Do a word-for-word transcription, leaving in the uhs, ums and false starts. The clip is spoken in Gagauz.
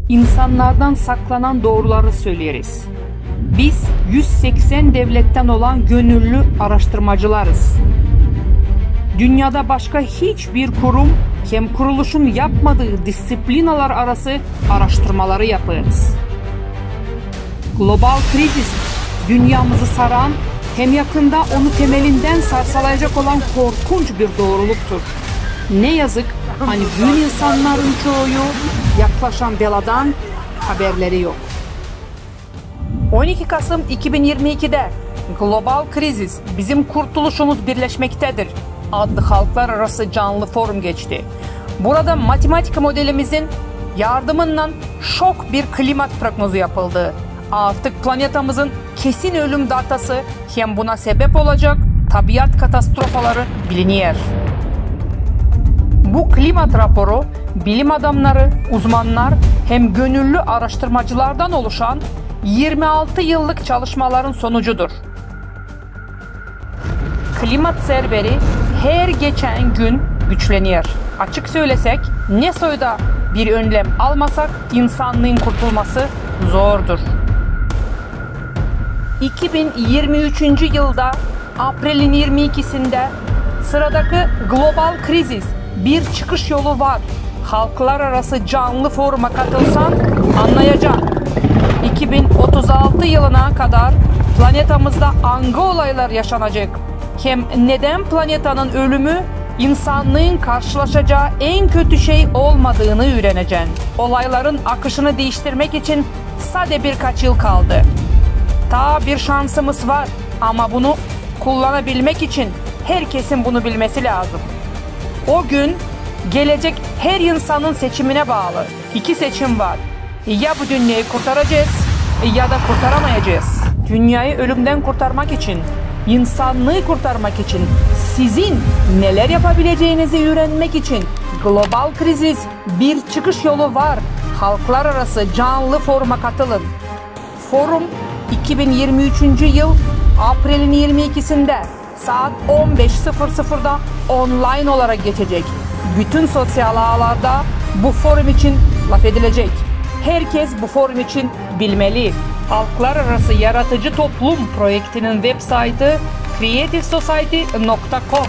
İnsannardan saklanan dooruları söleriz. Biz üz seksän devlettän olan gönüllü aaraştırmacılarız. Dünnedä başka hiçbir kurum hem kuruluşun yapmadıı disiplinalar arası aaraştırmaları yapêrız. Global krizis dünnämizi saran hem yakında onu temelindän sarsalayacek olan korkunç bir dooruluktur. Ne yazık, ani büün insannarın çoyu yaklaşan beladan haberleri yok. On iki Kasım iki bin irmi ikidä "Global krizis, bizim kurtuluşumuz birleşmektedir" adlı halklararası canlı forum geçti. Burada matematika modelimizin yardımınnan şok bir klimat prognozu yapıldı. Artık planetamızın kesin ölüm datası hem buna sebep olacak tabiat katastrofaları biliner. Bu klimat raporu bilim adamnarı, uzmannar hem gönüllü aaraştırmacılardan oluşan irmi altı yıllık çalışmaların sonucudur. Klimat serveri her geçän gün güçlener. Açık sölesäk, ne soyda bir önlem almasak, insannıın kurtulması zordur. İki bin irmi üçüncü yılda aprelin irmi ikisindä sıradakı "Global krizis, bir çıkış yolu var" halklararası canlı foruma katılsan, annayacan, iki bin otuz altı yılına kadar planetamızda angı olaylar yaşanacek hem nedän planetanın ölümü insannıın karşılaşacaa en kötü şey olmadıını üürenecän. Olayların akışını diiştirmäk için sade birkaç yıl kaldı. Taa bir şansımız var, ama bunu kullanabilmäk için herkesin bunu bilmesi lääzım. O gün gelecek her insanın seçiminä baalı. İki seçim var. Ya bu dünneyi kurtaracez, ya da kurtaramayacez. Dünneyä ölümdän kurtarmak için, insannıı kurtarmak için sizin neler yapabileceenizi üürenmäk için "Global krizis, bir çıkış yolu var" halklararası canlı foruma katılın. Forum iki bin irmi üçüncü yıl aprelin irmi ikisindä saat on beş sıfır sıfırda onlayn olarak geçecek. Bütün soţial ağlarda bu forum için lafedilecek. Herkez bu forum için bilmeli. Halklararası yaratıcı toplum proektinin web-saytı creative society nokta com.